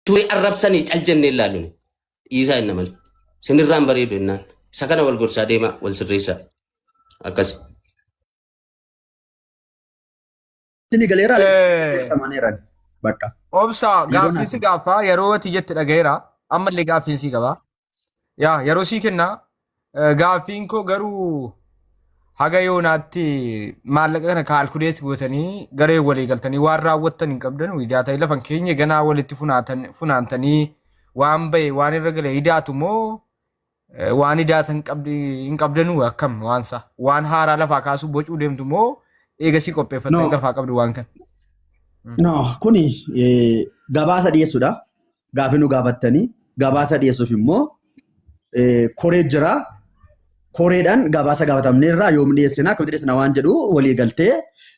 ture arrabsanii cal jennee ilaallu. Dhiisaa inni malee. Sinirraan bareedu jennaan. Isa kana wal gorsaa deemaa wal sirreessaa. Akkas. Isin galeera amaneera bakka. Obsa Yeroo gaaffii si gaaffaa yeroo ati jette dhagayeera. Ammallee gaaffiin si qaba. Yaa yeroo sii kenna. Gaaffiin koo garuu haga yoonaatti maallaqa kana kaalkuleet gootanii garee walii galtanii waan raawwattan hin qabdan idaa ta'e lafan keenya ganaa walitti funaantanii waan bahe waan irra gale idaatu moo waan idaatan hin qabdanuu akkam waan isaa waan haaraa lafaa kaasuu bocuu deemtu moo eegasii qopheeffattanii No. lafaa qabdu waan kana. No, kuni gabaasa dhiyeessuudha. Gaafii nu gaafattanii gabaasa dhiyeessuuf immoo koree jira. Koreedhaan gabaasa gaafatamneerraa yoom dhiyeessina akkamitti dhiyeessina waan jedhu walii galtee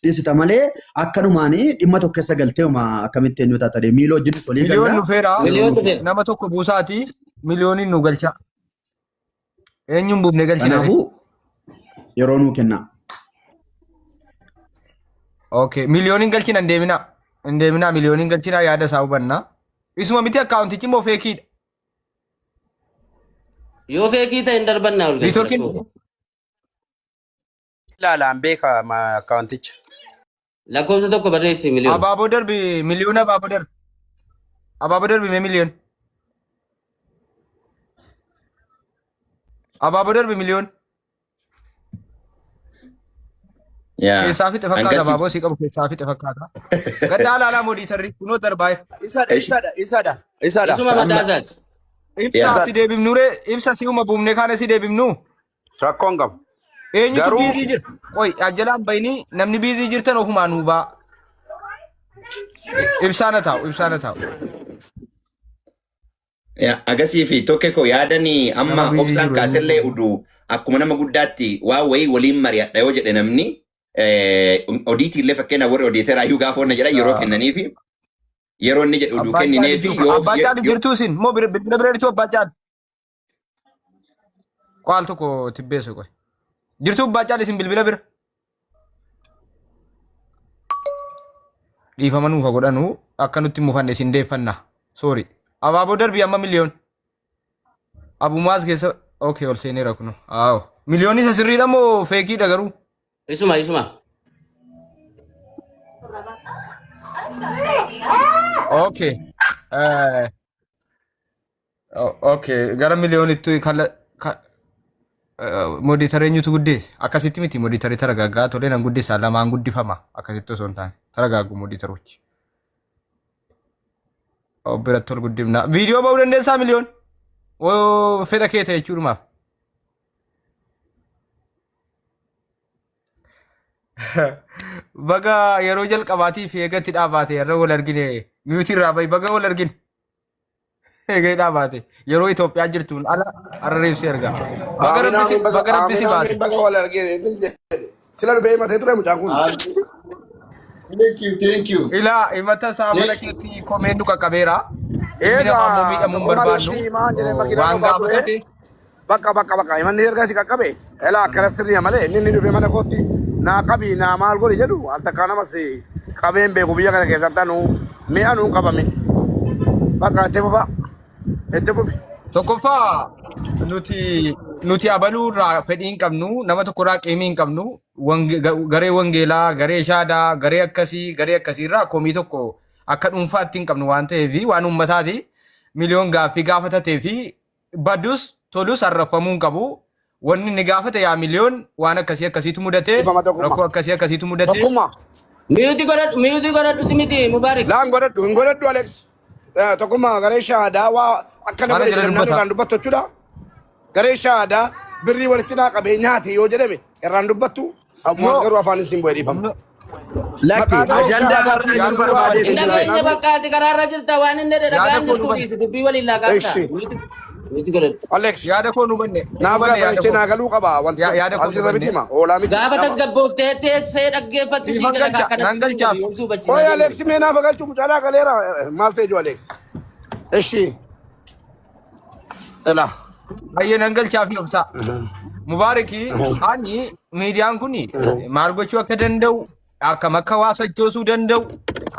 dhiyeessita malee akkanumaan dhimma tokko keessa galtee uma akkamitti eenyu taatanii miiloo wajjinis walii Miliyoon galla. dhufeera. Miliyoon dhufeera. Nama tokko buusaati miliyooniin nu galcha. Eenyuun buufne galchina? Kanaafuu yeroo nuu kenna. Okay, miliyooniin galchina hin deeminaa. Hin deeminaa miliyooniin galchinaa yaada isaa hubanna. Isuma miti akkaawuntichi immoo feekiidha. Yoo feekii ta'e hin darbannaa ol galchina. Niitoorkiin Ilaalaan beeka akkaawunticha. Lakkoofsa tokko barreessi miliyoona. Abaaboo darbi miliyoona abaaboo darbi. Abaaboo darbi mee miliyoona. Abaaboo darbi miliyoona. Yaa. Keessaa fixe fakkaata Hangasii. abaaboo si qabu keessaa fixe fakkaata. Gaddaa alaalaa moodiitarri kunoo darbaa. Isadha, isadha, isadha, isadha. Isuma mataa isaati. Ibsa Yaa. si deebifnure ibsa si uma buufnee kaane si deebifnu. Rakkoon qabu. Eenyutu Garuu biizii jira? Qoy ajjalaan bayinii namni biizii jirtan ofumaan hubaa. Ibsaan haa taa'u ibsaan haa taa'u. Yaa, Agasii fi tokko koo yaadanii Nama amma biizii obsaan jiru kaasellee eenyutu? uduu akkuma nama guddaatti waa wayii waliin mari'adha yoo jedhe namni odiitii illee fakkeenyaaf warri odiiteraa iyyuu gaafa wanna jedhan yeroo kennaniifi yeroo inni jedhu uduu Abbaan caali kennineefi jiru. yoo Abbaan caali jirtuu isin moo bilbila bira jirtuu abbaan caali? Qaal tokko tibbeessu qoy. Jirtuu abbaan caali isin bilbila bira? Dhiifama nuuf haa godhanu akka nutti hin mufanne isin deeffanna. Sorry. Abaaboo darbii amma miliyoon. Abumaas keessa okay ol seeneera kuno. Aawo. Miliyoon isa sirriidha moo feekiidha garuu? Isuma isuma. Okay. Okay, gara miliyoonitti kala moditara eenyutu guddeesse? Akkasitti miti moditari taragaaggaa tolee nan guddisa lamaan guddifama akkasitti osoo hin taane taragaaggu moditarochi. Of biratti ol guddifna. Viidiyoo ba'uu dandeessaa miliyoon? Oo fedha kee ta'e jechuudhumaaf. Baga yeroo jalqabaatiif eegatti dhaabaate irra wal argine miyuutii irraa bahi baga wal argine. Eegee dhaabaate yeroo Itoophiyaa jirtuun ala har'a reebsee erga. Baga Aamin rabbi si aamin baga baga rabbi si aamin baase. aamin baga wal argine. Sila dhufee himatee ture mucaan kun. Thank you, thank you. Ilaa himata isaa mana keetti komeen nu qaqqabeera. Ilmi namaa immoo Egaa miidhamuu hin tokkummaa barbaannu. irratti maan jedhee makiinaa Waan dhufaa ture. gaafatate Bakka bakka bakka himanni erga si qaqqabe elaa akkana sirrii malee inni inni dhufee mana kootti naa qabi naa maal godhi jedhu an takkaa namas qabeen beeku biyya kana keessatti anuu mi'a nuu qabame. Bakka itti fufa itti fufi. Tokkoffaa nuti abaluu irraa fedhii hin qabnu nama tokko irraa qiimii hin qabnu garee wangeelaa garee shaadaa garee akkasii garee akkasii irraa komii tokko akka dhuunfaatti hin qabnu waan ta'eef waan uummataati miliyoon gaaffii gaafatatee fi badus tolus arrabfamuu hin qabu. Wanni inni gaafate yaa miliyoon waan akkasii akkasiitu mudate Dhiifama tokkummaa. rakkoo akkasii akkasiitu mudate. Tokkummaa. Miyuuti godhadhu miyuuti godhadhu si miti Mubaarik. Laan godhadhu hin godhadhu Alex. Tokkummaa garee shaadaa waa akkana Mana godhe jala jedhamnaan dubbata. irraan dubbattu jechuudha. Garee shaadaa birrii walitti naa qabee nyaate yoo jedhame irraan dubbattu. Ammoo No. garuu afaan isin bu'ee dhiifama. No. Lakki Maqaa garee ajandaa shaadaatiin har'a Yaada inni koo barbaadee Hin fi jira. dhageenye bakka ati karaarra jirta waan inni jedhe Yaada dhagaan koo jirtu hubanne. dhiisi dubbii waliin laaqatta. Eshi. Miyuuti godhadhu. Alex. Yaada koo nu hubanne. Nu Naaf hubanne yaada gaafachee koo. naa galuu qaba wanti tokko. Yaada koo nu Asirra miti hubanne. hima. Hoolaa miti. Gaafa Nama. tasgabbooftee teessee dhaggeeffattu sii Siifan gala galcha. akkanatti Nan siin galchaaf. godhu yoomsuu hubachiisaa Qoy deemte. Alex mee naaf galchuu mucaalaa galeera. Maal ta'e jiru Alex? Eshi. Ela. Baay'ee nan galchaaf obsaa. Mubaariki ani miidiyaan kun maal gochuu akka danda'u akkam akka waa sochoosuu danda'u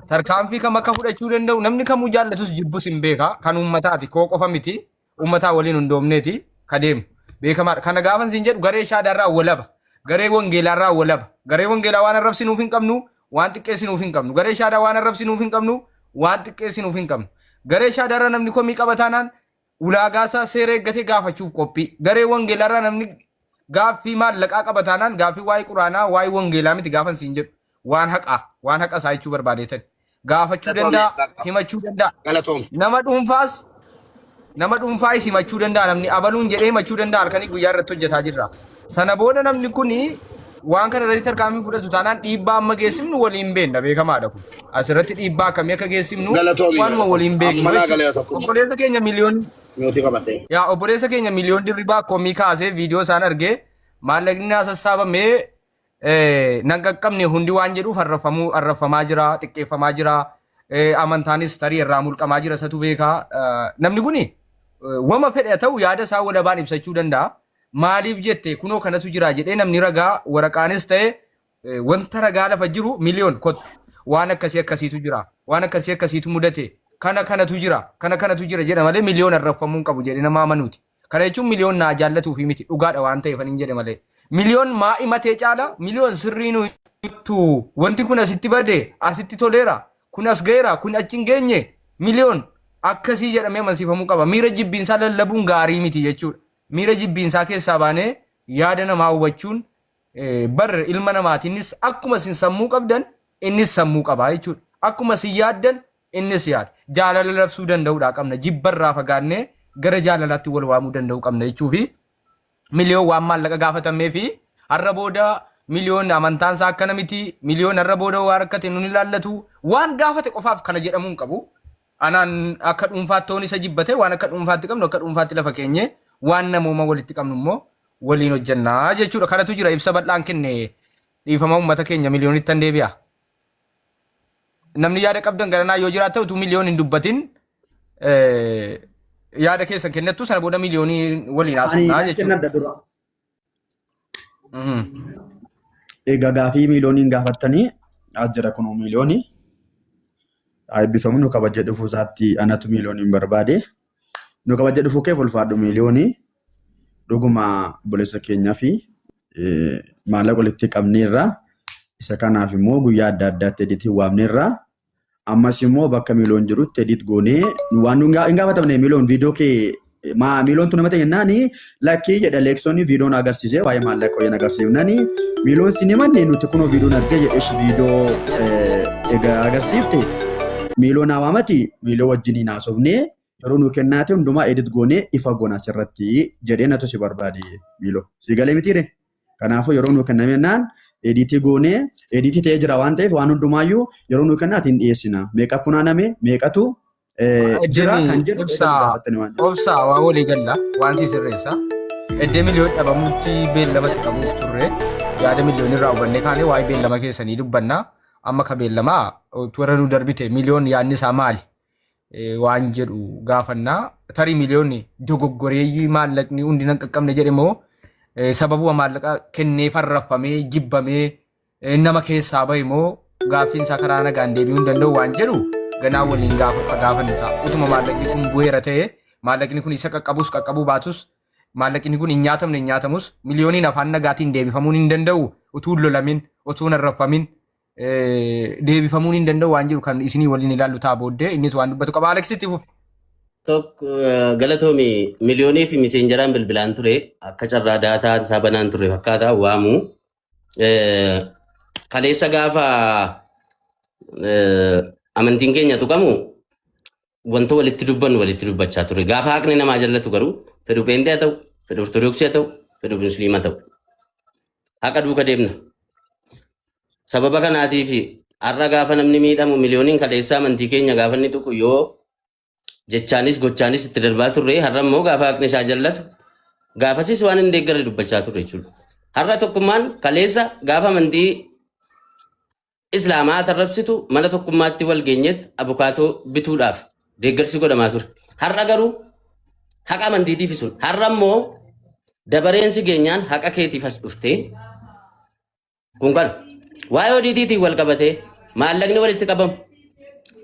Tarkaanfii kam akka fudhachuu danda'u namni kamuu jaallatus jibbus hin beeka. Kan uummataati koo qofa miti. Uummataa waliin hundoomneeti ka deemu. Beekamaadha. Kana gaafa siin jedhu garee shaadaarraa walaba. Garee wangeelaarraa walaba. Garee wangeelaa waan arrabsinuuf hin qabnu, waan xiqqeessinuuf hin qabnu. Garee shaadaa waan arrabsinuuf hin qabnu, waan xiqqeessinuuf hin qabnu. Garee shaadaarraa namni komii qaba taanaan ulaagaa isaa seera eeggatee gaafachuuf qophii. Garee wangeelaarraa namni gaaffii maallaqaa qaba taanaan gaaffii waa'ee quraanaa waa'ee wangeelaa miti gaafan siin jedhu. Waan haqaa waan haqa isaa jechuu barbaadeetan. Gaafachuu danda'a, himachuu danda'a. Galatoom. Nama dhuunfaas nama dhuunfaayis himachuu danda'a namni abaluun jedhee himachuu danda'a halkanii guyyaa irratti hojjetaa jirra. Sana booda namni kuni waan kana irratti tarkaanfii fudhatu taanaan dhiibbaa amma geessifnu waliin beenna beekamaadha kun. Asirratti dhiibbaa akkamii akka geessifnu Galatoomi, waanuma galatoomi. waliin beeknu Amma naa jechuudha. galeera tokko. Obboleessa keenya miliyoon Miyootii qabadhee. yaa obboleessa keenya miliyoon dirribaa komii kaasee viidiyoo isaan argee maallaqni naa sassaabamee nan qaqqabne hundi waan jedhuuf arrafamuu arrafamaa jira xiqqeeffamaa jira amantaanis tarii irraa mulqamaa jira isatu beekaa. Namni kuni wama fedhe haa ta'u yaada isaa walabaan ibsachuu danda'a. Maaliif jette kunoo kanatu jira jedhee namni ragaa waraqaanis ta'e wanta ragaa lafa jiru miliyoon kottu waan akkasii akkasiitu jira waan akkasii akkasiitu mudate kana kanatu jira kana kanatu jira jedha malee miliyoon arrafamuu hin qabu jedhee nama amanuuti. Kana jechuun miliyoon naa jaallatuufi miti dhugaadha waan ta'eef hin jedhe malee. Miliyoon maa himatee caala miliyoon sirrii nu himattu wanti kun asitti bade asitti toleera kun as ga'eera kun achi hin geenye miliyoon akkasii jedhamee amansiifamuu qaba. Miira jibbiinsaa lallabuun gaarii miti jechuudha. Miira jibbiinsaa keessaa baanee yaada namaa hubachuun bar ilma namaatiinis akkuma isin sammuu qabdan innis sammuu qaba jechuudha. Akkuma isin yaaddan innis yaada. Jaalala labsuu danda'uudhaa qabna. Jibbarraa fagaannee gara jaalalaatti wal waamuu danda'uu qabna jechuufi miliyoon waan maallaqa gaafatamee fi har'a booda miliyoon amantaan isaa akkana miti miliyoon har'a booda waan rakkate nun ilaallatu waan gaafate qofaaf kana jedhamuu hin qabu. Anaan akka dhuunfaatti toon isa jibbate waan akka dhuunfaatti qabnu akka dhuunfaatti lafa keenye waan namooma walitti qabnu immoo waliin hojjannaa jechuudha. Kanatu jira ibsa bal'aan kenne dhiifama uummata keenya miliyoonitti tan deebi'a. Namni yaada qabdan garanaa yoo jiraate utuu miliyoon hin dubbatin yaada keessan kennattu sana booda miliyoonii waliin Ani haasofnaa nan jechuudha. kennadha dura. Egaa gaafii miiliyooniin gaafattanii as jira kunoo miiliyoonii. Haa eebbifamu nu kabajee dhufuu isaatti anatu miiliyooniin barbaade. Nu kabajee dhufuu keef ulfaadhu miiliyoonii. Dhuguma obboleessa keenyaa fi maallaqa walitti qabneerra. Isa kanaaf immoo guyyaa adda addaatti editiin waamneerra. Ammas immoo bakka miiloon jirutti edit goonee waan nu hin gaafatamne miiloon viidiyoo kee maa miiloon tun nama ta'e jennaan lakkii jedha leeksoonii viidiyoon agarsiisee waa'ee maallaqa wayii agarsiifnani miiloon sin himanne nuti kunoo viidiyoon argee jedhee viidiyoo egaa agarsiifte miiloon hawaamati miiloo wajjiniin haasofnee yeroo nu kennaate hundumaa edit goonee ifa goona asirratti jedhee natu si barbaade miiloo si galee mitiire. Kanaafuu yeroo nu kennamennaan ediitii goonee ediitii ta'ee jira waan ta'eef waan hundumaayyuu yeroo nu kennaati hin dhiyeessina. Meeqa funaaname meeqatu jira kan jedhu Obsaa gaafattani waan jedhu. obsaa waa walii galla waan si sirreessa. Eddee miliyoon dhabamutti beellamatti qabuuf turre yaada miliyoon irraa hubannee kaanee waa'ee beellama keessanii dubbanna. Amma ka beellamaa warra nu darbite miliyoon yaadni isaa maali? Waan jedhu gaafannaa. Tarii miliyoonni dogoggoreeyyii maallaqni hundi nan qaqqabne jedhe moo sababuma maallaqa kennee farraffamee jibbamee nama keessaa bahe moo gaaffiin isaa karaa nagaan deebi'uu hin danda'u waan jedhu ganaa waliin gaafa gaafannu ta'a. Utuma maallaqni kun bu'eera ta'e maallaqni kun isa qaqqabus qaqqabuu baatus maallaqni kun hin nyaatamne hin nyaatamus miliyooniin afaan nagaatiin deebifamuun hin danda'u utuu hin lolamin utuu hin arraffamin deebifamuun hin danda'u waan jiru kan isinii waliin ilaallu ta'a booddee innis waan dubbatu qaba. Alex itti fufi. Tokko galatoomi miliyoonii fi miseenjaraan bilbilaan ture akka carraa daataan isaa banaan ture fakkaata waamu. Kaleessa gaafa amantiin keenya tuqamu wanta walitti dubbannu walitti dubbachaa ture. Gaafa haqni namaa jallatu garuu fedhu pheenxee haa ta'u, fedhu ortodoksii haa ta'u, fedhu musliima ta'u. Haqa duuka deemna. Sababa kanaatiif har'a gaafa namni miidhamu miliyooniin kaleessa amantii keenya gaafa inni tuqu yoo jechaanis gochaanis itti darbaa turre har'a immoo gaafa haqni isaa jallatu gaafasis waan hin deeggarre dubbachaa turre jechuudha. Har'a tokkummaan kaleessa gaafa amantii Islaamaa tarrabsitu mana tokkummaatti wal geenyetti abukaatoo bituudhaaf deeggarsi godhamaa ture. Har'a garuu haqa amantiitiif sun har'a immoo dabareen si geenyaan haqa keetiif as dhuftee kun kana. Waa'ee odiitiitiin wal qabatee maallaqni walitti qabamu.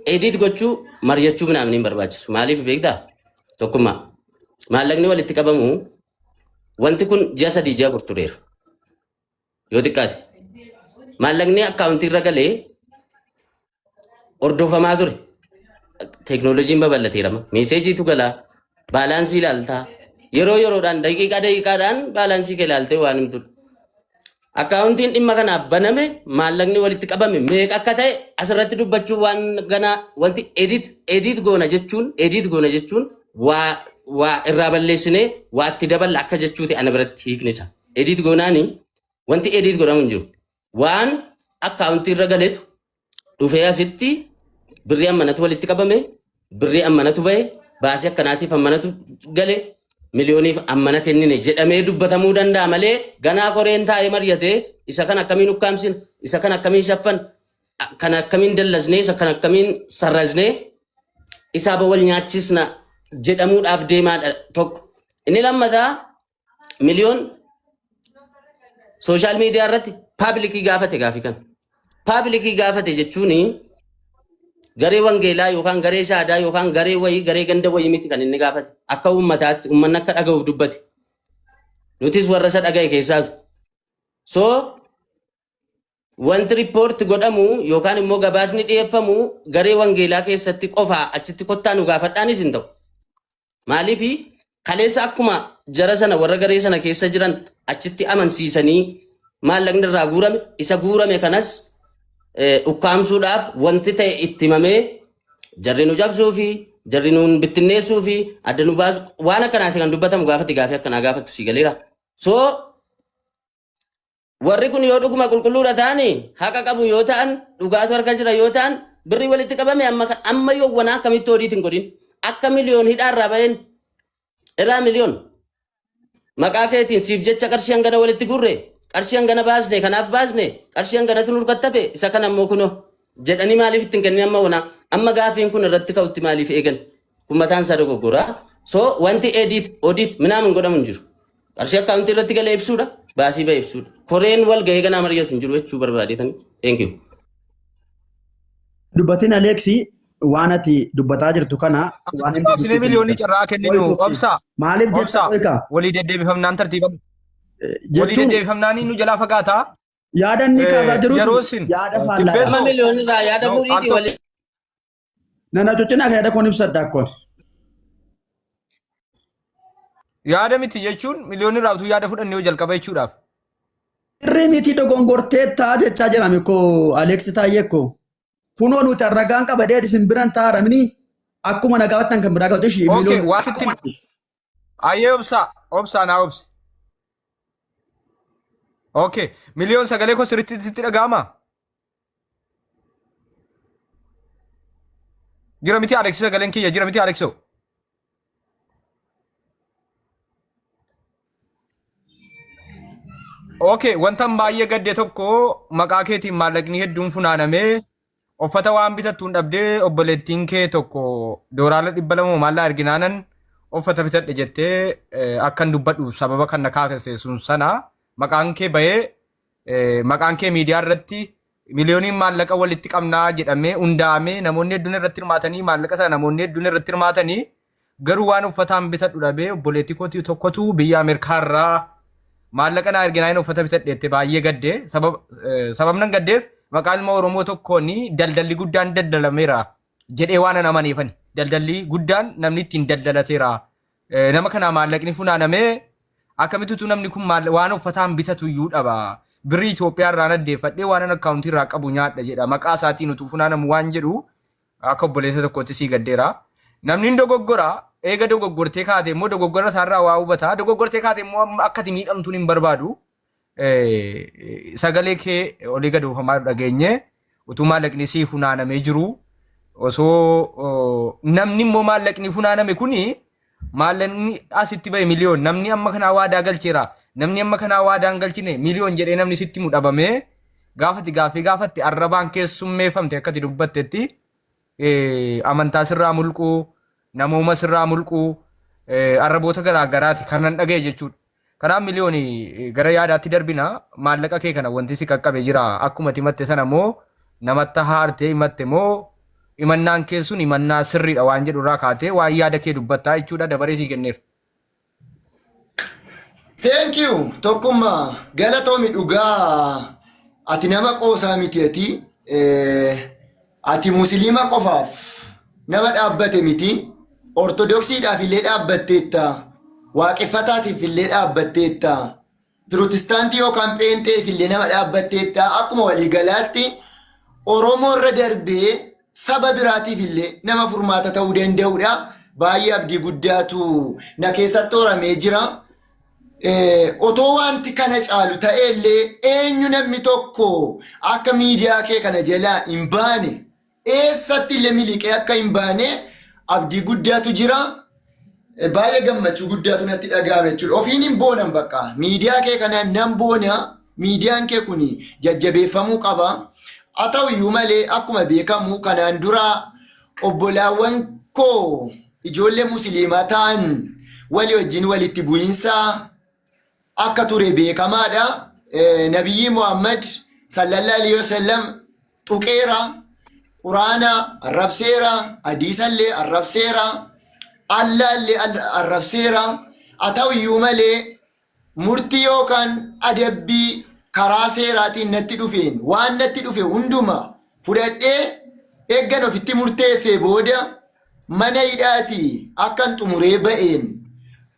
Edit gochuu mari'achuu minaamin hin barbaachisu. Maaliif beektaa? Tokkummaa. Maallaqni walitti qabamu wanti kun ji'a 3 ji'a 4 tureera. Yoo xiqqaate. Maallaqni akkaawuntii irra galee hordofamaa ture. Teeknooloojiin babal'ateera. Meeseejiitu galaa. Baalaansii ilaaltaa. Yeroo yeroodhaan daqiiqaa daqiiqaadhaan baalaansii kee ilaaltee waan himtudha. Akkaawuntiin dhimma kanaaf baname maallaqni walitti qabame meeqa akka ta'e asirratti dubbachuu waan ganaa wanti edit edit goona jechuun edit goona jechuun waa waa irraa balleessinee waa itti daballa akka jechuuti ana biratti hiikni isaa. Edit goonaani wanti edit godhamu hin jiru. Waan akkaawuntii irra galetu dhufee asitti birrii ammanatu walitti qabame, birrii ammanatu bahe, baasii akkanaatiif ammanatu gale, miliyooniif ammana kennine jedhamee dubbatamuu danda'a malee ganaa koreen taa'ee mari'atee isa kan akkamiin ukkaamsina, isa kan akkamiin shaffan, kan akkamiin dallasnee, isa kan akkamiin sarraznee isaaba wal nyaachisna jedhamuudhaaf deemaadha tokko. Inni lammataa miliyoon sooshaal miidiyaa irratti paabilikii gaafate gaafii kana. Paabilikii gaafate jechuun garee wangeelaa yookaan garee shaadaa yookaan garee wayii garee ganda wayii miti kan inni gaafate. Akka uummataatti uummanni akka dhaga'uuf dubbate. Nutis warra isa dhaga'e keessaatu. So wanti riippoorti godhamu yookaan immoo gabaasni dhiyeeffamu garee wangeelaa keessatti qofaa achitti kottaa nu gaafadhaanis hin ta'u. Maaliif kaleessa akkuma jara sana warra garee sana keessa jiran achitti amansiisanii maallaqni irraa guurame isa guurame kanas ukkaamsuudhaaf wanti ta'e itti himamee jarri nu cabsuu fi jarri nu bittinneessuu fi adda nu baasu waan akkanaati kan dubbatamu gaafatti gaafii akkanaa gaafattu si galeera. So Warri kun yoo dhuguma qulqulluudha ta'ani, haqa qabu yoo ta'an, dhugaatu harka jira yoo ta'an, birrii walitti qabame amma amma yowwanaa akkamitti odiit hin godhin. Akka miliyoon hidhaa irraa baheen irraa miliyoon maqaa keetiin siif jecha qarshii hangana walitti gurre, qarshii hangana baasne, kanaaf baasne, qarshii hanganatu nurkatti hafe, isa kana immoo kunoo jedhanii maaliif ittiin kennin amma wonaa amma gaafiin kun irratti ka'utti maaliif eegan kun mataan isaa dogoggora. So wanti edit audit minaamin godhamu hin jiru. Qarshii akkaawuntii irratti galee ibsuudha, baasii ba'e ibsuudha. Koreen wal gahee ganaa mari'atu hin jiru jechuu barbaadeetani. Thank you. Dubbatiin Aleeksi waan ati dubbataa jirtu kana waan inni Obsinee dubbisuu miliyoonii kennitan. carraa kenninu Qoy turte. obsaa Maaliif jetta obsaa qoy kaa? walii deddeebifamnaan tartiiba walii Jechuun deddeebifamnaan nu jalaa fagaataa. yaada inni kaasaa jirutu Yeroo isin yaada faallaadha. Tibbeessoo Amma miliyoonii irraa yaada no al fuudhiitii tokko walii Nana cuccinaa yaada koon ibsadha akkoon. Yaada miti jechuun miliyoonni irraa utuu yaada fudhannee yoo jalqaba jechuudhaaf. Sirrii miti dogongorteettaa jechaa jirame koo Aleeksi Taayyee koo. Kunoo nuti ragaan qabadee isin biran taaramini akkuma na gaafattan kan biraa qabatu ishii Okay, miliyoon. waa sitti Ayyee obsaa, obsaa naa obsi. Okay, miliyoon sagalee koo sirriitti sitti dhaga'amaa? Jira miti Aleksi sagaleen kiyya jira miti Aleksoo. Okay, wantan baay'ee gadde tokko maqaa keetiin maallaqni hedduun funaanamee uffata waan bitattuun dhabdee obboleettiin kee tokko dooraala 200 maallaa erginaanan uffata bitadhe jettee akkan dubbadhu sababa kan na kaakase sun sana maqaan kee bahee maqaan kee miidiyaa irratti miliyooniin maallaqa walitti qabnaa jedhamee hundaa'amee namoonni hedduun irratti hirmaatanii maallaqa sana namoonni hedduun irratti hirmaatanii garuu waan uffataan bitadhu dhabee obboleettii kootii tokkotu biyya Ameerikaa irraa maallaqa naa erginaa inni uffata bitadhe jettee baay'ee gadde sababnan gaddeef maqaa ilma Oromoo tokkoon daldalli guddaan daldalameera jedhee waan an amaneefani daldalli guddaan namni ittiin daldalateera Nama kanaa maallaqni funaanamee akkamitti utuu namni kun waan uffataan bitatu iyyuu dhaba. Birrii Itoophiyaa irraan addeeffadhee waan an akkaawuntii irraa qabu nyaadha jedha. Maqaa isaatiin utuu funaanamu waan jedhu akka obboleessa tokkootti sii gaddeera. Namni hin dogoggora. Eega dogoggortee kaate immoo dogoggora isaarraa waa hubata. Dogoggortee kaate immoo amma akka ati miidhamtuun hin barbaadu. Sagalee kee olii gad oofamaa dhageenye utuu maallaqni sii funaanamee jiru osoo namni immoo maallaqni funaaname kuni maallaqni asitti bahe miliyoon namni amma kanaa waadaa galcheera namni amma kanaa waadaa hin galchine miliyoon jedhee namni sitti himu dhabamee gaafati gaaffii gaafatte arrabaan keessummeeffamte akkati dubbattetti amantaa sirraa mulquu namooma sirraa mulquu arraboota garaa garaati kanan dhagaye jechuudha. Kanaaf miliyooni gara yaadaatti darbina maallaqa kee kana wanti si qaqqabe jira akkuma ati himatte sana moo namatta haarte himatte moo Himannaan kee sun himannaa sirriidha waan jedhu irraa kaatee waan yaada kee dubbattaa jechuudha dabaree sii kenneera. Thank you. Tokkummaa galatoomi dhugaa ati nama qoosaa miti ati. Ati musliima qofaaf nama dhaabbate miti. Ortodoksiidhaaf illee dhaabbatteetta. Waaqeffataatiif illee dhaabbatteetta. Pirootestaantii yookaan pheenxeef illee nama dhaabbatteetta. Akkuma waliigalaatti Oromoo irra darbee saba biraatiif illee nama furmaata ta'uu danda'udha. Baay'ee abdii guddaatu na keessatti horamee jira. Otoo wanti kana caalu ta'e illee eenyu namni tokko akka miidiyaa kee kana jalaa hin baane eessatti illee miliqee akka hin baane abdii guddaatu jira. Baay'ee gammachuu guddaatu natti dhaga'ame jechuudha. Ofiin hin boonan bakka. Miidiyaa kee kana nan boona. Miidiyaan kee kun jajjabeeffamuu qaba. Haa ta'u iyyuu malee akkuma beekamu kanaan dura obbolaawwan koo ijoollee musliimaa ta'an walii wajjin walitti bu'iinsa akka ture beekamaadha. Nabiyyi Muhammad sallallahu alaihi wasallam tuqeera, Quraana arrabseera, hadiisallee arrabseera, Allaallee arrabseera. Haa ta'u iyyuu malee murtii yookaan adabbii karaa seeraatiin natti dhufeen waan natti dhufe hunduma fudhadhee eeggan ofitti murteeffee booda mana hidhaatii akkan xumuree ba'een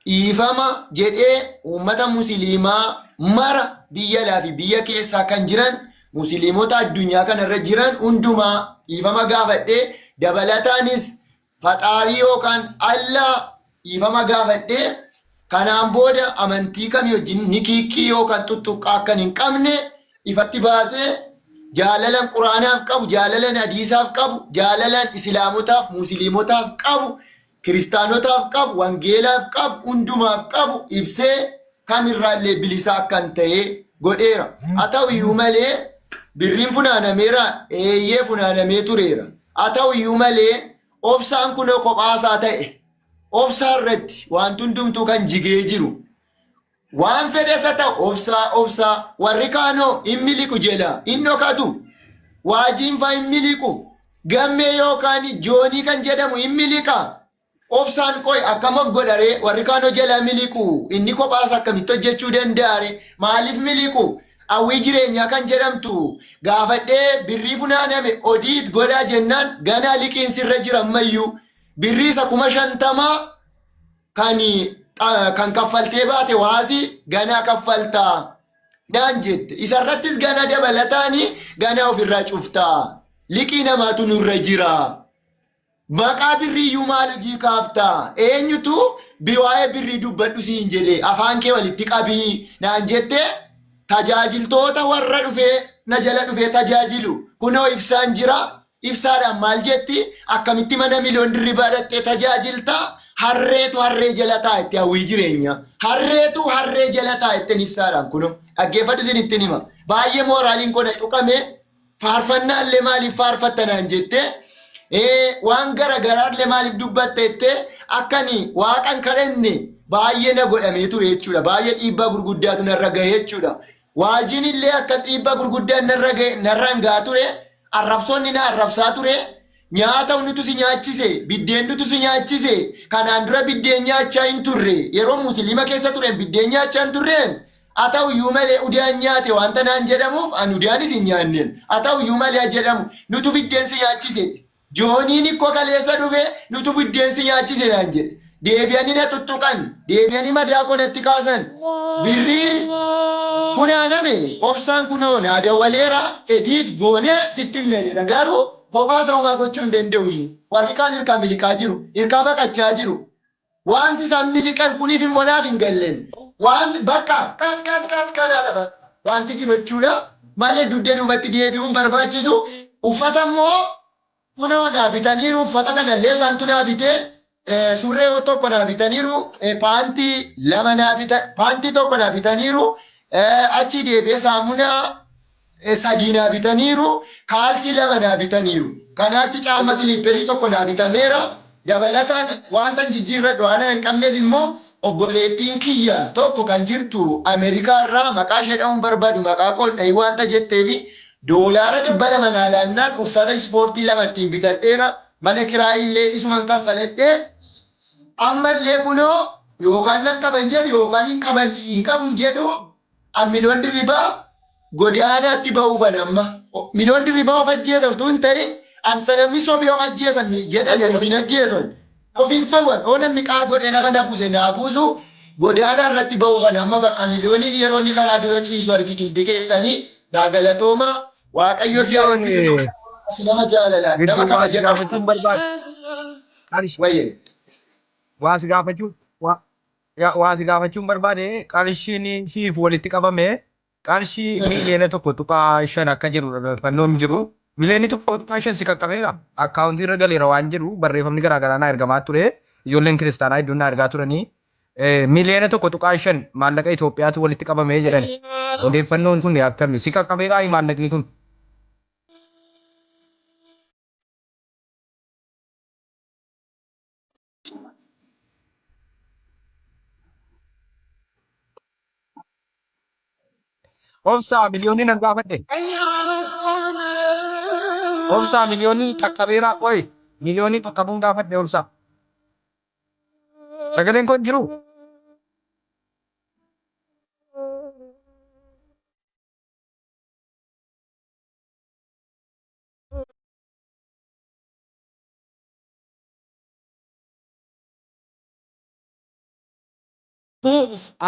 dhiifama jedhee uummata musliimaa mara biyya alaa fi biyya keessaa kan jiran musliimota addunyaa kanarra jiran hundumaa dhiifama gaafadhee dabalataanis faxaarii yookaan Allaa dhiifama gaafadhee kanaan booda amantii kamii wajjin nikiikkii yookaan tuttuqqaa akkan hin qabne ifatti baasee jaalalan Quraanaaf qabu, jaalalan hadiisaaf qabu, jaalalan Islaamotaaf, Musliimotaaf qabu, Kiristaanotaaf qabu, Wangeelaaf qabu, hundumaaf qabu ibsee kamirraallee bilisa akkan ta'e godheera. Haa ta'u iyyuu malee birriin funaanameera, eeyyee funaanamee tureera. Haa ta'u iyyuu malee obsaan kunoo kophaasaa ta'e. Obsaa irratti wanti hundumtuu kan jigee jiru. Waan fedhes haa ta'u obsaa obsaa warri kaanoo hin miliqu jela hin dhokatu. Waajiin faa hin miliqu. Gammee yookaan joonii kan jedhamu hin miliqa. Obsaan qoy akkam of godharee warri kaanoo jala miliqu inni kophaas akkamitti hojjechuu danda'are maaliif miliqu hawwii jireenyaa kan jedhamtu gaafadhee birrii funaaname odiit godhaa jennaan ganaa liqiin sirra jira ammayyuu birrii isa 50,000 kan kaffaltee baate waasii ganaa kaffaltaa naan jette isarrattis gana dabalataanii ganaa ofirraa cuftaa liqii namaatu nurra jira. Maqaa birrii iyyuu maal hojii kaafta? Eenyutu bi waa'ee birrii dubbadhu siin jedhe afaan kee walitti qabii naan jette tajaajiltoota warra dhufee na jala dhufee tajaajilu kunoo ibsaan jira ibsaadhaan maal jetti akkamitti mana miliyoon dirribaa dhaqxee tajaajilta harreetu harree jala taa'a itti hawwii jireenya harreetu harree jala taa'a ittiin ibsaadhaan kunoo dhaggeeffadhu isin ittiin hima baay'ee mooraaliin koo na tuqame Faarfannaa illee maaliif faarfatta naan jette waan gara garaa illee maaliif dubbatta jettee akkani waaqan kadhanne baay'ee na godhamee ture jechuudha. Baay'ee dhiibbaa gurguddaatu narra gahe jechuudha. Waajiin illee akka dhiibbaa gurguddaan narra gahe narraan gahaa ture. Arrabsoonni na arrabsaa ture. Nyaata nutu si nyaachise, biddeen nutu si nyaachise. Kanaan dura biddeen nyaachaa hin turre. Yeroo musliima keessa tureen biddeen nyaachaa hin turreen. Haa ta'u iyyuu malee udaan nyaate wanta naan jedhamuuf an udaanis hin nyaanneen. Haa ta'u iyyuu malee haa jedhamu nutu biddeen si nyaachise. Jooniin ikkoo kaleessa dhufe nutu biddeen si nyaachise naan jedhe. Deebi'anii na tuttuqan. Deebi'anii madaa koo natti kaasan. Birriin funaaname obsaan kunoo naa dawwaleera ediit goonee sitti himna jedha. Garuu kophaa isaa homaa gochuu hin danda'u inni. Warri kaan hirkaa miliqaa jiru. Hirkaa baqachaa jiru. Wanti isaan miliqan kuniif immoo naaf hin galleen. Waan bakka kat kat kat kanaadha bakka wanti jiru jechuudha. Malee dugda duubatti deebi'uun barbaachisu. Uffata immoo kunoo naa bitaniiru uffata kanallee isaantu naa bitee surree tokko naa bitaniiru paantii lama naa bita paantii tokko naa bitaniiru achii deebi'ee saamunaa 3 naa bitaniiru, kaalsii 2 naa bitaniiru. Kanaa achi caamma siliipperii tokko naa bitameera. Dabalataan waantan jijjiirradhu waan hin qabneef immoo obboleettiin kiyya tokko kan jirtu Ameerikaa irraa maqaa ishee dha'uu hin barbaadu maqaa koo hin dhahin waanta jetteefi Doolaara 200 naa laannaan uffata ispoortii lama ittiin bitadheera. Mana kiraayii illee isuman kaffaladhee ammallee kunoo yookaan nan qaban jedhu yookaan hin qaban hin qabu jedhu an Miliyoon Dirribaa godaanaatti ba'uufan amma. Miliyoon Dirribaa of ajjeesa utuu hin ta'in an sanamni sobee of ajjeesan jedhan of hin ajjeesan. Of hin soban oo namni qaa godhee lafa na buuse naa buusu godaanaa irratti ba'uufan amma bakka Miliyooniin yeroo inni karaa dura ciisu argitu hundi keessanii naa galatoomaa Waaqayyo si haa Miliyoon eebbisu. Ati nama jaalalaa nama gidduu waa si kabaja qabdu. gaafachuun barbaade. Qarshii Wayyee. waa si gaafachuun waa yaa, waa si gaafachuun barbaade qarshiin siif walitti qabame qarshii miiliyoona 1.5 akka jiru odeeffannoon jiru. Miiliyoonni 1.5 si qaqqabeera. Akkaawuntii irra galeera waan jedhu barreeffamni garaa garaa naa ergamaa ture. Ijoolleen kiristaanaa hedduun naa ergaa turanii. Miiliyoona 1.5 maallaqa Itoophiyaatu walitti qabame jedhan. Odeeffannoon kun akkami? Si qaqqabeeraa maallaqni kun? Obsaa miliyoonni nan gaafadhe. Obsaa miliyoonni qaqqabeeraa qoy. Miliyoonni qaqqabuun gaafadhe obsaa. Sagaleen kun jiru.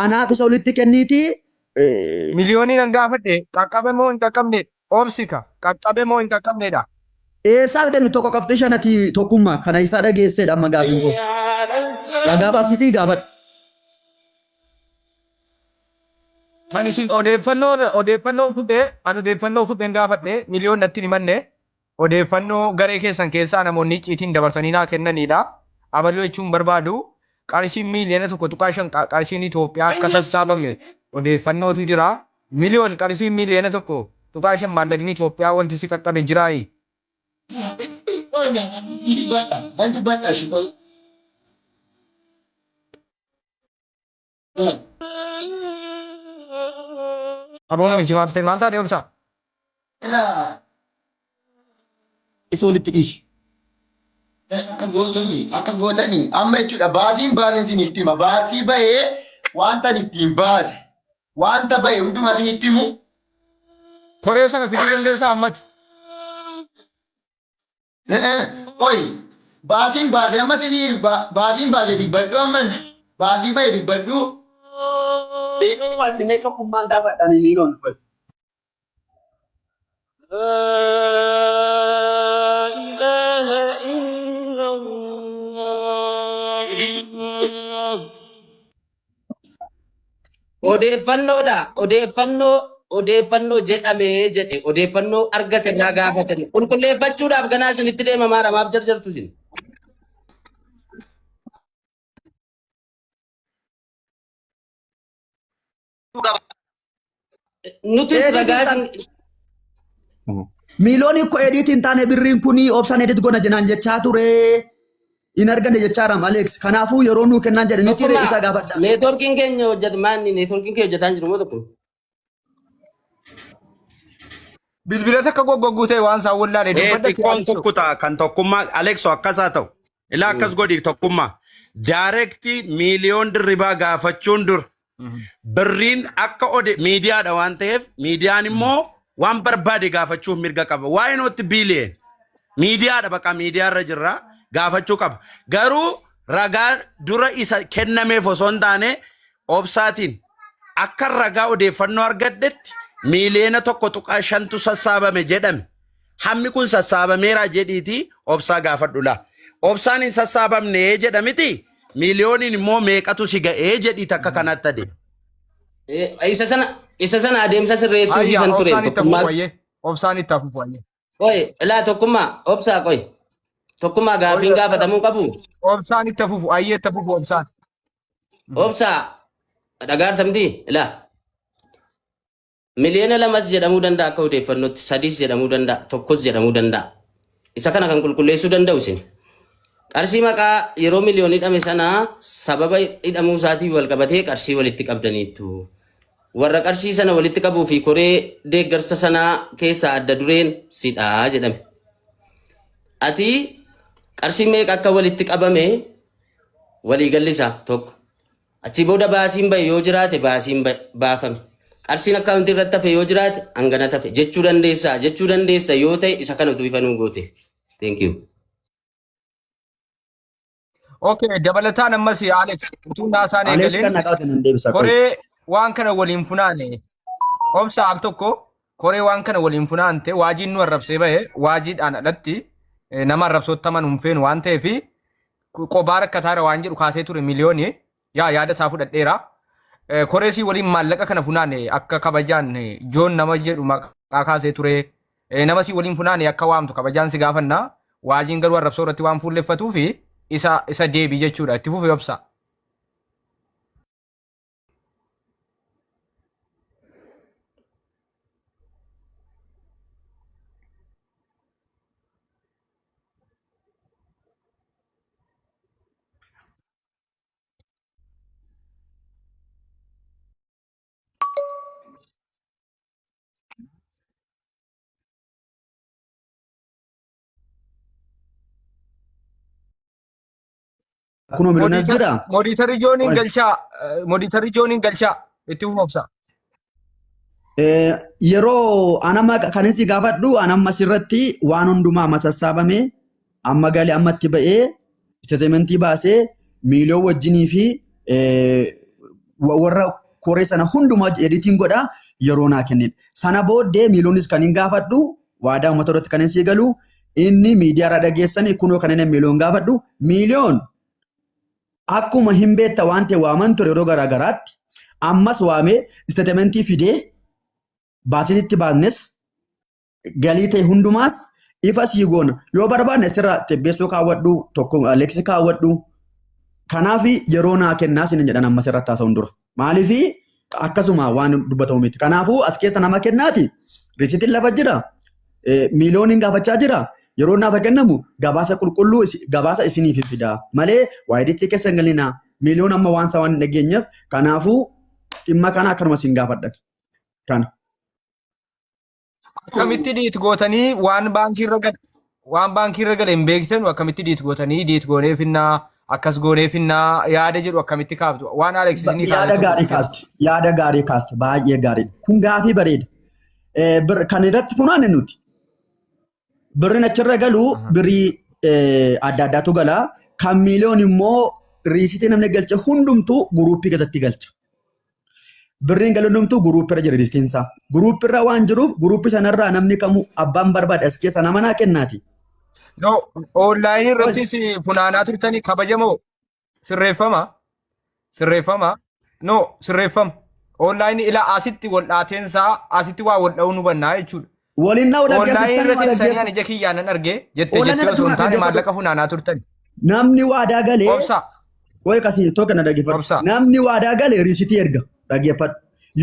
Anaaf isa olitti kenniitii Miliyoonii nan gaafadhe qaqqabe moo hin qaqqabne obsika qaqqabe moo hin qaqqabnedha. Eessaa fidannu tokko qabxii shanati tokkummaa kana isaa dhageesseedha amma gaafiin koo. Ragaa baasitii gaafadhu. Kan isin odeeffannoo odeeffannoo fudhee an odeeffannoo fudheen gaafadhe miliyoon natti hin himanne Odeeffannoo garee keessan keessaa namoonni icciitiin dabarsanii naa kennaniidha. Abaluu jechuun barbaadu qarshiin miiliyoona 1.5 qarshiin Itoophiyaa akka sassaabame odeeffannootu jira. Miliyoon qarshiin miiliyoona 1.5 maallaqni Itoophiyaa wanti si qaqqabe jiraayi? Nan dubbadha shi qoy. Aboo namichi maal ta'e maal taate obsaa? Isa walitti dhiisi. Akka gootanii akka gootanii amma jechuudha baasiin baaseen isinitti hima baasii bahee wanta ani ittiin baase wanta bahe hundumaa isinitti himu. Koree sana fiduu dandeessaa ammati? Qoy baasiin baase amma isinii baasiin baase dubbadhu amma baasii bahe dubbadhu. Beekuu ati mee tokkummaan gaafadhaan hin oolu. Odeeffannoodha. Odeeffannoo odeeffannoo jedhame jedhe odeeffannoo argate irraa gaafatame. Qulqulleeffachuudhaaf ganaa isinitti deema maara maaf jarjartu isin. Nutis ragaa isin Miiloon koo ediit hin taane birriin kun obsaan edit gona jenaan jechaa ture. Hin arganne jechaadha Alex. Kanaafuu yeroo nuu kennaan jedhe nuti Tokkummaa isa gaafadha. neetworkiin keenya hojjeta maanni neetworkiin keenya hojjetaa hin jiru moo tokko. Bilbila takka goggogguu ta'e waan isaan wallaale Ee dubbadha itti xiqqoon Alekso. kukkuta kan tokkummaa Alekso akkas haa ta'u. Ilaa akkas godhi tokkummaa. Daarektii miiliyoon dirribaa gaafachuun dura Birriin akka ode miidiyaadha waan ta'eef miidiyaan immoo waan barbaade gaafachuuf mirga qaba. Why not billion? Miidiyaadha baqa miidiyaarra jirra gaafachuu qaba. Garuu ragaa dura isa kennameef osoo hin taane obsaatiin akka ragaa odeeffannoo argadhetti miiliyoona 1.5tu sassaabame jedhame. Hammi kun sassaabameera jedhiitii obsaa gaafadhu laa. Obsaan hin sassaabamne jedhamiti miiliyooniin immoo meeqatu si ga'ee jedhii takka kanatti adeema. Isa sana adeemsa sirreessuu Ayyaa siifan ture obsaan itti hafuuf tokkummaa. wayyee. Obsaan itti hafuuf wayyee. Qoy ilaa tokkummaa obsaa qoy tokkummaa gaafiin gaafatamuu qabu Obsaan itti hafuuf ayyee itti hafuuf obsaan. obsaa dhagaartamti ilaa 2 miliyoona jedhamuu danda'a akka odeeffannootti, sadiis jedhamuu danda'a, tokkos jedhamuu danda'a. Isa kana kan qulqulleessuu danda'u isin. Qarshii maqaa yeroo miliyoon hidhame sana sababa hidhamuu isaatiin wal qabatee qarshii walitti qabdaniittu. Warra qarshii sana walitti qabuu fi koree deeggarsa sanaa keessaa adda dureen sidhaa jedhame. Ati qarshii meeqa akka walitti qabame waliigalli isaa tokko. Achii booda baasiin bahe yoo jiraate baasiin baafame. Qarshiin akkaawuntii irratti hafe yoo jiraate hangana tafe jechuu dandeessaa jechuu dandeessa yoo ta'e isa kana utuu ifa nuu goote. Thank you. Okay, dabalataan ammas Alex utuu naasaan Alex eegaleen kan naqaa kennan deebisa. Qoy. Koree waan kana waliin funaane obsa al tokko koree waan kana waliin funaante waajiin nu arrabsee bahe waajiidhaan alatti nama arrabsootti amanu hin feenu waan ta'eef qobaa rakkataara waan jedhu kaasee ture miliyoonii yaa yaada isaa fudhadheera. Koree sii waliin maallaqa kana funaane akka kabajaan Joon nama jedhu maqaa kaasee ture. Nama sii waliin funaane akka waamtu kabajaan si gaafanna. Waajiin garuu arrabsoo irratti waan fuulleffatuu fi isa deebii jechuudha. Itti fufi obsa. Kunoo miliyoonas jira. Modiitarri Jooniin galchaa. Modiitarri Jooniin galchaa. Itti fufa obsa. Yeroo anama kan isin gaafadhu an amma sirratti waan hundumaa amma sassaabame amma galee amma itti ba'ee isteetimentii baasee miiliyoon wajjinii fi warra koree sana hundumaa editiin godha yeroo naa kennedha. Sana booddee miiliyoonis kan hin gaafadhu waadaa uummata irratti kan hin sii galu inni miidiyaa irraa dhageessanii kunoo kan inni miiliyoon gaafadhu miiliyoon akkuma hin beekta waan ta'e waaman ture yeroo garaa garaatti ammas waamee isteetimentii fidee baasisitti baasnes galii ta'e hundumaas ifa sii goona yoo barbaanne sirra tebbeessoo kaawwadhu tokko aleeksi kaawwadhu kanaaf yeroo naa kennaa sin jedhan ammas irratti haasa'uun dura maaliif akkasuma waan dubbatamu miti kanaafuu as keessa nama kennaati risiitiin lafa jira miiliyooniin gaafachaa jira yeroo naaf kennamu gabaasa qulqulluu gabaasa isiniif fida malee waayiditti keessa hin galinaa miiliyoon amma waan isaa waan hin dhageenyeef kanaafuu dhimma kana akkanuma isin gaafadhan kana. Akkamitti diit gootanii waan baankii irra gale waan baankii irra gale hin beektanu akkamitti diit gootanii diit goonee finnaa akkas goonee finnaa yaada jedhu akkamitti kaaftu waan Alex isinii kaase Yaada tokko gaarii jira. kaaste. Yaada gaarii kaaste. Baay'ee gaarii. Kun gaafii bareeda. Kan irratti funaanne nuti. Birriin achirra galu birrii adda addaatu gala. Kan miiliyoon immoo riisitii namni galche hundumtuu guruuppii keessatti galcha. Birriin galu hundumtuu guruuppii irra jira riisitiin isaa. Guruuppii irra waan jiruuf guruuppii sanarraa namni kamuu abbaan barbaade as keessa nama naa kennaati. No, onlaayinii irrattis funaanaa turtanii kabajamoo sirreeffama sirreeffama no sirreeffama onlaayinii ilaa asitti wal dhaateensaa asitti waa wal dha'uu nu bannaa jechuudha. Waliin dha'uu Onlaayinii dhaggeessitanii irratti waa ibsanii dhaggeeffatu. ani ija kiyyaan nan arge jette Onlaayinii jettee irratti osoo hin taane dhaggeeffatu. maallaqa funaanaa turtani. Namni waadaa galee Obsa Qoy kasii tokko na dhaggeeffadhu. Obsa. Namni waadaa gale riisitii erga dhaggeeffadhu.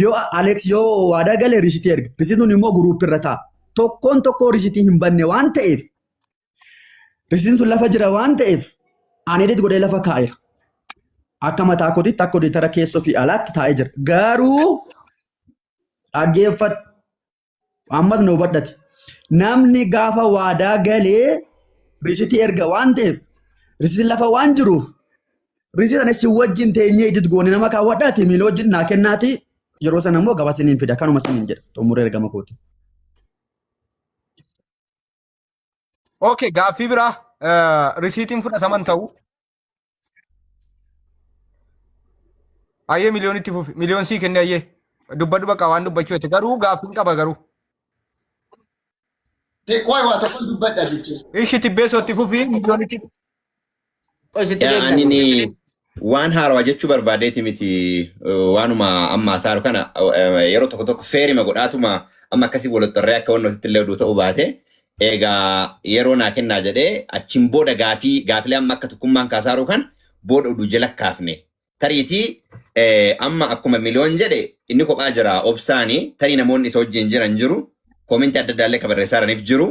Yoo Alex yoo waadaa gale riisitii erga. Riisitiin immoo guruuppii irra taa'a. Tokkoon tokkoo riisitii hin banne waan ta'eef riisitiin sun lafa jira waan ta'eef ani edit godhee lafa kaa'eera. Akka mataa kootiitti akka oditara keessoo fi alaatti taa'ee jira. Garuu dhaggeeffadhu. Ammas na hubadhati. Namni gaafa waadaa galee risitii erga waan ta'eef risitiin lafa waan jiruuf risitii sana si wajjin teenyee edit goone nama kaawwadhaati miila wajjin naa kennaati yeroo sana immoo gaba siniin fida kanuma siniin jedha xumuree ergama kooti. Okay, gaaffii biraa risiitiin fudhataman ta'u. Ayyee miliyoonitti fufi. Miliyoon sii kenne ayyee. Dubbadhu bakka waan dubbachuu jette. Garuu gaaffiin qaba garuu. Qoy waa tokko dubbadha jechuudha. Ishi tibbeessootti fufi miliyoonitti. Qoy sitti Yaa, deebina. ani ni waan haarawaa jechuu barbaadeeti miti waanuma amma hasaaru kana yeroo tokko tokko feerima godhaatuma amma akkasii wal xorree akka wanni ofitti illee oduu ta'uu baate egaa yeroo naa kennaa jedhee achiin booda gaafii gaafilee amma akka tokkummaan kaasaaru kan booda oduu jala kaafne tariitii amma akkuma miliyoon jedhe inni kophaa jira obsaanii tarii namoonni isa wajjin jiran jiru koomentii adda addaallee kan barreessaa jiraniif jiru.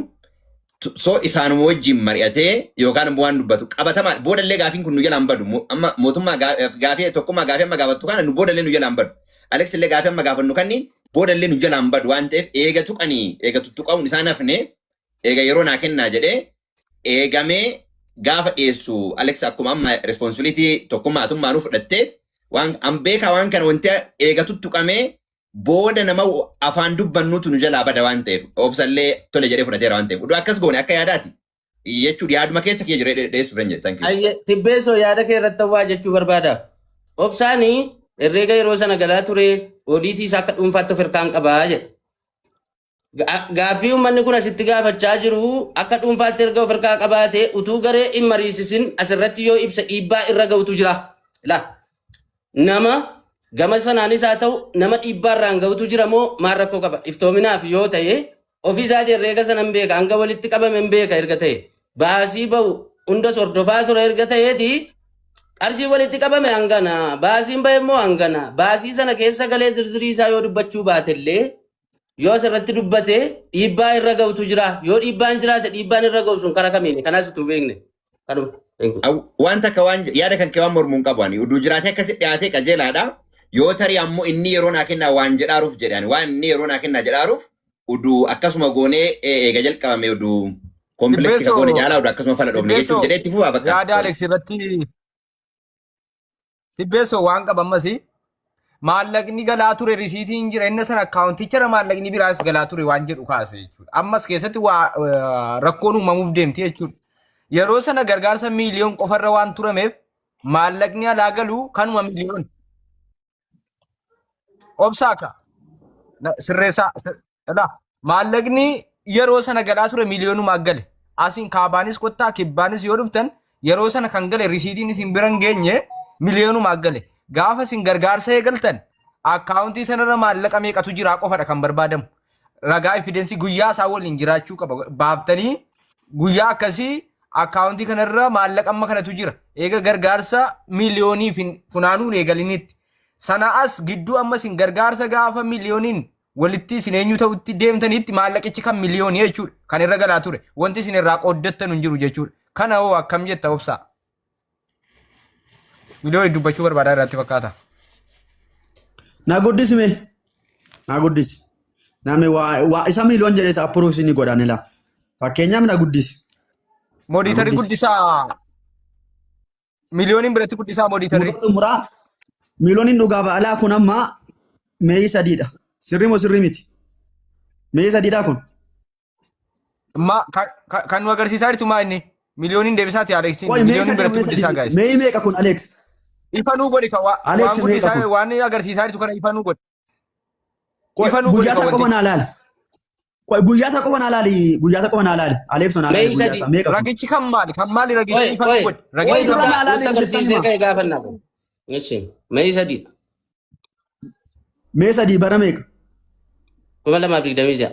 So isaanuma wajjin mari'atee yookaan immoo waan dubbatu qabatamaa boodallee gaafiin kun nu jalaan badu. Amma mootummaa gaafii tokkummaa gaafii amma gaafattu kana nu boodallee nu jalaan badu. Alex illee gaafii amma gaafannu kanni booda illee nu jalaan badu waan ta'eef eega tuqanii eega tuttuqamuun isaan hafne, eega yeroo naa kennaa jedhee eegamee gaafa dhiyeessu, Alex akkuma amma responsibility tokkummaa atummaanuu fudhattee waan an beekaa, waan kana wanti eega tuttuqamee booda nama afaan dubbannuutu nu jalaa bada waan ta'eef, obsallee tole jedhee fudhateera waan ta'eef, oduu akkas goone akka yaadaati jechuudha. Yaaduma keessa kiyya jiree dhiyeessuuf hin jedhe. Thank you. Ayye, Tibbeessoo, yaada kee irratti waa jechuu barbaada. Obsaanii herreega yeroo sana galaa ture, oodiitii isaa akka dhuunfaatti of hirkaan qabaa jedha. Gaaffii uummanni kun asitti gaafachaa jiru, akka dhuunfaatti erga of hirkaa qabaate, utuu garee hin mariisisin asirratti yoo ibsa dhiibbaa irra ga'utu jira. Ilaa, nama gama sanaanis haa ta'u, nama dhiibbaa irraan ga'utu jira moo maal rakkoo qaba? Iftoominaaf yoo ta'e, ofii isaatii herreega sana hin beeka, hanga walitti qabame hin beeka erga ta'e, baasii ba'u hundas hordofaa ture erga ta'eeti, qarshii walitti qabame hangana, baasiin ba'e immoo hangana, baasii sana keessa galee zirzirii isaa yoo dubbachuu baatellee, yoo asirratti dubbate dhiibbaa irra ga'utu jira. Yoo dhiibbaan jiraate, dhiibbaan irra ga'u sun karaa kamiini? Kanaas utuu beekne. Kanuma. Thank you. Waan takka waan yaada kan kee waan mormuun qabu, ani uduu jiraatee akkasi dhiyaatee qajeelaadha. Yoo tarii ammoo inni yeroo naa kennaa waan jedhaaruuf jedhan, waan inni yeroo naa kennaa jedhaaruuf, uduu akkasuma goonee eega jalqabame uduu complex ka Tibbeessoo goone caalaa uduu akkasuma fala dhoofne jechuun Tibbeessoo jedhee itti fufaa bakka. Yaada Alex irratti, Tibbeessoo, waan qaba ammas. Maallaqni galaa ture, risiitiin jira, inni sana akkaawunticharra maallaqni biraas galaa ture waan jedhu kaase jechuudha. Ammas keessatti waa rakkoon uumamuuf deemti jechuudha. Yeroo sana gargaarsa miiliyoon qofarra waan turameef, maallaqni alaa galu kanuma miiliyoon. Obsaaka sirreessaa dha. Maallaqni yeroo sana galaa ture miiliyoonumaa gale. Asiin kaabaanis kottaa kibbaanis yoo dhuftan, yeroo sana kan gale risiitiin isin bira hin geenye miiliyoonumaa gale. Gaafa isin gargaarsa eegaltan akkaawuntii sanarra maallaqa meeqatu jiraa qofadha kan barbaadamu. Ragaa evidence guyyaa isaa waliin jiraachuu qaba. Baaftanii guyyaa akkasii akkaawuntii kanarra maallaqa amma kanatu jira. Eega gargaarsa miiliyooniif hin funaanuun eegalinitti. Sana as gidduu amma isin gargaarsa gaafa miiliyooniin walitti isin eenyu ta'utti deemtanitti maallaqichi kan miliyoonii jechuudha. Kan irra galaa ture. Wanti isin irraa qooddattan hin jiru jechuudha. Kana hoo akkam jetta, Obsaa? Miliyoonii dubbachuu barbaadaa irratti fakkaata. Na guddisi mee. Na guddisi. Namni waa isa miiliyoon jedhee isa approve ni godhan ila. Fakkeenyaaf na guddisi. Na Moderator guddisi. Guddisaa, miliyooniin biratti guddisaa moderator. Murtoo xumuraa miiliyooniin dhugaa ba'alaa kun amma May 3dha. Sirrii moo sirrii miti? May 3dha kun. Ma kan nu agarsiisaa jirtu maa inni? Miliyooniin deebisaati Aleksiin. Qoy, May Miliyooniin 3 biratti May guddisaa 3 guys. May meeqa kun, Alex? Ifa nuu godhi ka Alex, waan meeqa guddisaa kun? waan agarsiisaa jirtu kana ifa nuu godhi. Qoy, Ifa nuu godhi guyyaa ka isaa qofa wantichi. naa laali. Qoy, guyyaa isaa qofa naa laali. Guyyaa isaa qofa naa laali. Alex, naa laali May guyyaa 3. isaa meeqa kun? Ragichi kan maali? Kan maali ragichi? Qoy Ifa nuu qoy godhi. qoy Ragichi kan Dura nutta naa laali, nutta sittan agarsiisee hima. ka'e gaafannaa kun. Ishi May 3. May 3 bara meeqa? 2026.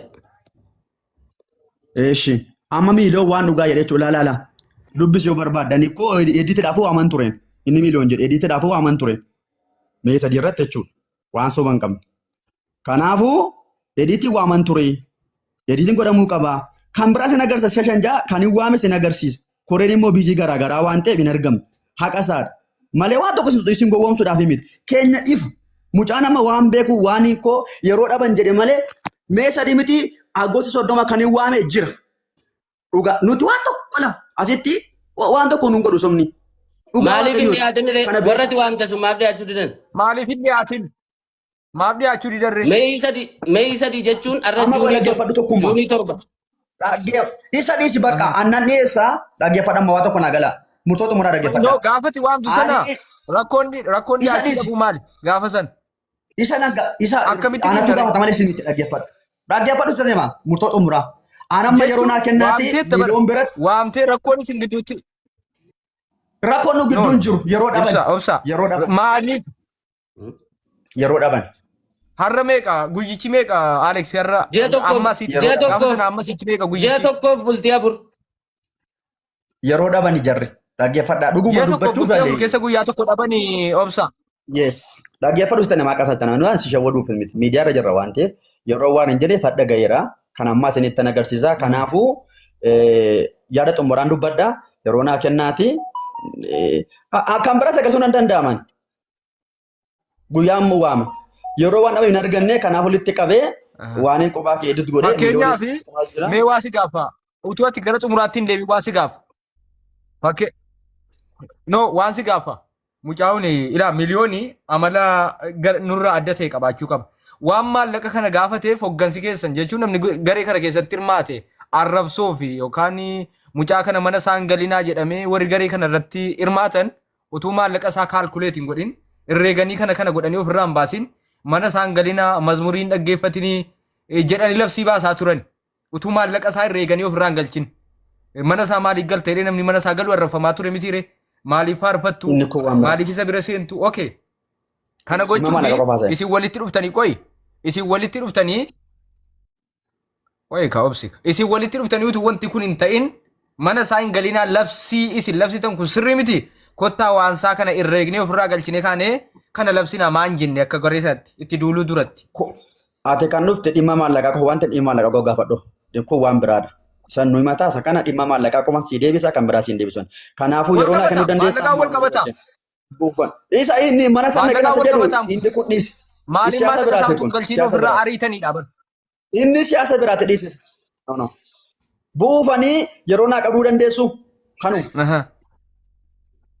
Eeshi. Amma miiliyoon waan dhugaa jedhe jechuudha. Laala. Dubbis yoo barbaadan koo editiidhaafuu waaman ture. Inni miiliyoon jedhe editiidhaafuu waaman ture. May 3 irratti jechuudha. Waan soba hin qabne. Kanaafuu editii waaman ture. Editiin godhamuu qaba. Kan biraa sin agarsiisa, si'a shan ja'a kan hin waame sin agarsiisa. Koreen immoo busy garaagaraa waan ta'eef hin argamne. Haqa isaadha. Malee waan tokko isin gowwoomsuudhaaf miti. Keenya ifa. Mucaan amma waan beeku waan koo yeroo dhaban jedhe malee, May 3 miti, August 30 kan hin waame jira. Dhugaa nuti waan tokko lama asitti waan tokko nuun godhu sobni. Dhugaa Maaliif hin Waaqayyooti. dhiyaatin ree? Kana Warra beekaa. ati waamte sun maaf dhiyaachuu didan? Maaliif hin dhiyaatin? Maaf dhiyaachuu didarre? May 3, May 3 jechuun har'a Amma June 7. dhaggeeffadhu, tokkummaa. June 7. Isa dhiisi bakka annan dhiyeessaa, dhaggeeffadha, amma waa tokko naa gala. Murtoo xumuraa No, dhaggeeffadha. gaafati waamtu sana Ani rakkoon isa dhiyaachuu dhiisi. dhabuu maali? Gaafa sana. Isa naga isa Akkamitti anatu didarre? gaafata malee isin itti dhaggeeffadhu. Dhaggeeffadhu, isa deema murtoo xumuraa. An amma yeroo Jechuun naa kennaati waamtee bara miiliyoon biratti waamtee rakkoon isin gidduutti rakkoon nu no gidduu hin jiru, yeroo dhaban. Obsa, obsa, Yeroo dhaban. Maaliif? Yeroo dhaban. Har'a meeqa, guyyichi meeqa, Alex, har'a? Ji'a tokkoof Amma asitti ji'a Yeroo dhaban. gaafa tokkoof sana amma asitti meeqa ji'a guyyichi? tokkoof bultii 4. Yeroo dhabani jarri. Dhaggeeffadhaa, dhuguma Ji'a tokko dubbachuuf bultii 4 illee. keessa guyyaa tokko dhabanii, obsa. Yes. Dhaggeeffadhu, sitti namaa qasatana. Nuyi si shawwaduuf miti. Miidiyaa irra jirra waan ta'eef yeroo waan hin jedheef hadha gaheera. Kan ammaa isinitti agarsiisa. Kanaafuu yaada xumuraan dubbadha. Yeroo naa kennaati. Kan biraas agarsiisuun hin danda'aman. Guyyaan mu waama. Yeroo waan dhabe hin arganne kanaaf walitti qabee waan hin kophaa kee edit godhee Fakkeenyaaf miliyoonii kumaas jira. mee waa si gaafa. Utuu ati gara xumuraatti hin deebiin waa si gaafa. Fakkee no waan si gaafa. Mucaa'uun ilaa miliyoonii amala nurraa adda ta'e qabaachuu qaba. Waan maallaqa kana gaafateef hoggansi keessan jechuun namni garee kana keessatti hirmaate arrabsoo fi yookaan mucaa kana mana isaan galinaa jedhamee warri garee kana irratti hirmaatan utuu maallaqa isaa kaalkuleet hin godhin herreeganii kana kana godhanii ofirraa hin baasin mana isaan galinaa mazmurii hin dhaggeeffatinii jedhanii labsii baasaa turan. Utuu maallaqa isaa herreeganii ofirraa hin galchin. Mana isaa maaliif galta jedhee namni mana isaa galu arrabfamaa ture mitiire. Maaliif faarfattu? Inni kun waan biraa. Maaliif isa bira seentu? Okay. Kana Dhimma gochuuf maallaqa qofaa isaa. isin walitti dhuftanii qoyi. Isin walitti dhuftanii qoyi ka obsi. Isin walitti dhuftanii utuu wanti kun hin ta'in mana isaa hin galinaa labsii isin labsitan kun sirrii miti. Kottaa waan isaa kana herreegnee ofirraa galchinee kaanee kana labsinaa maan jenne akka garee isaatti itti duuluu duratti. Ati kan dhufte dhimma maallaqaa qofa waan ta'eef dhimma maallaqaa qofa gaafadhu. Kun waan biraadha. San nuyi mataa isa kana dhimma maallaqaa qofa sii deebisa kan biraa sii hin deebisan. Kanaafuu Wal yeroo naa qabata. kennuu dandeessa. Maallaqaan wal qabata. Buufan. Isa inni mana sana Maallaqaan keessa wal jedhu qabata. inni kun dhiisi. Maaliin Siyaasa maallaqa isaa biraati utuu kun. hin galchiin Siyaasa ofirraa biraati. ariitanidha bar. Inni siyaasa biraati dhiisisa. No, no. Buufanii yeroo naa qabuu dandeessu. Kanu Aha.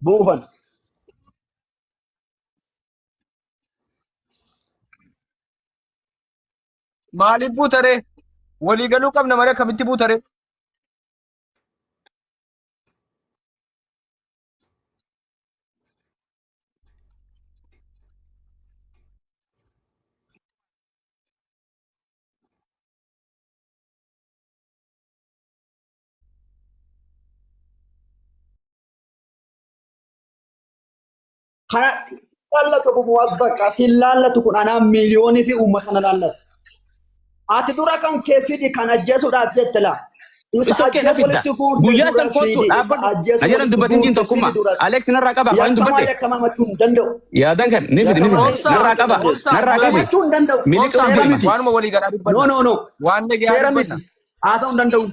buufan. Maaliif buutaree? Walii galuu qabna malee akkamitti buutaree? Kana laallatu bu'uwas bakka si laallatu kun anaa miiliyoonii fi uummata kana laallatu. Ati dura kan kee fidi kan ajjeesuudhaaf jette laa. Isa Isa okay na ajjeesu fidda. walitti guurte Guyyaa dura san kottu fidi. Isa dhaabbadhu. ajjeesu Na jedhan walitti dubbatin jiin guurte tokkummaa. fidi dura. Alex narraa qaba afaan Yakkamaa dubbate. yakkamaa machuu hin danda'u. Yaadan kan ni fidi ni Yakkamaa fidi. Obsaa, Narraa qaba obsaa, narraa qabi. Machuu hin danda'u. Miliqsuuf Seera deema. miti. Waanuma walii galaa No dubbanna. no no. Waan nagaa Seera dubbanna. miti. Haasa'uu hin danda'u.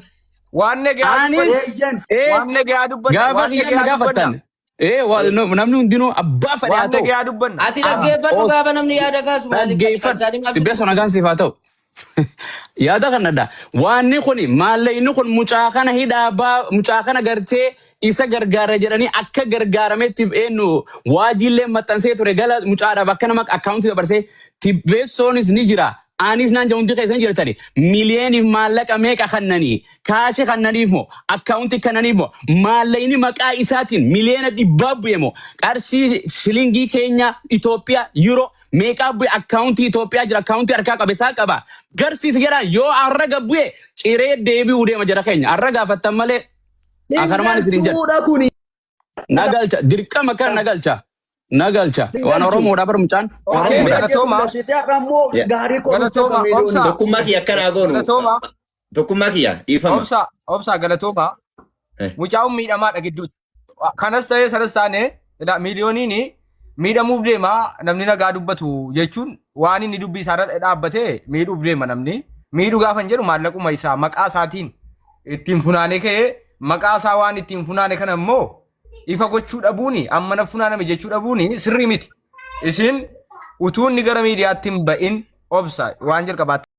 Waan nagaa Anis dubbanna. Eeyyan. ee Waan nagaa dubbanna. gaafa Waan kiyyan na nagaa dubbanna. gaafattan. Ee namni hundinuu abbaa fedhe haa Waan ta'u. nagaa dubbanna. Ati dhaggeeffadhu Os gaafa namni yaada kaasu maaliif kan dhaggeeffadhu. isaanii maaf Dhibbee sana nagaan siif haa ta'u. Yaada kanadha. Waanni kun maallaqni kun mucaa kana hidhaa baa mucaa kana gartee isa gargaara jedhanii akka gargaarametti eenyu waajiillee maxxansee ture gala mucaadhaaf akka nama akkaawuntii dabarsee tibbeessoonis ni jira. Anis naan jedhu hundi keessan jirtani. Miliyooniif maallaqa meeqa kannanii kaashi kannaniif moo akkaawuntii kannaniif moo maallaqni maqaa isaatiin miliyoona dhibbaa bu'e moo qarshii shilingii keenya Itoophiyaa yuuroo meeqaa bu'e akkaawuntii Itoophiyaa jira akkaawuntii harkaa qabe isaa qaba. Garsiisi jedhaan yoo har'a bu'e ciree deebi'uu deema jara keenya har'a gaafattan malee Sin akanumaan isin hin jedhu. galchuudha kuni. Nagalcha dirqama kan nagalcha nagalcha Sin waan galchu. Oromoodha bar mucaan Okay, Isa Oromoodha. ajjeesuuf galatooma. galchitee har'a immoo Yeah. gaarii koo dhufte Galatooma. kan miiliyoonii. Obsaa. Tokkummaa kiyya akkanaa goonu. Galatooma. Tokkummaa kiyya dhiifama. Obsaa. Obsaa galatooma. Eh. Mucaa'uun miidhamaadha gidduutti. Kanas ta'ee sanas taane ilaa miiliyooniin miidhamuuf deema namni nagaa dubbatu jechuun waan inni dubbii isaarra dhaabbatee miidhuuf deema namni. Miidhuu gaafa hin jedhu maallaquma isaa maqaa isaatiin ittiin funaanee ka'ee maqaa isaa waan ittiin funaane kana immoo ifa gochuu dhabuuni amma na funaaname jechuu dhabuuni sirrii miti. Isin utuu inni gara miidiyaatti hin ba'in obsa waan jalqabaatti.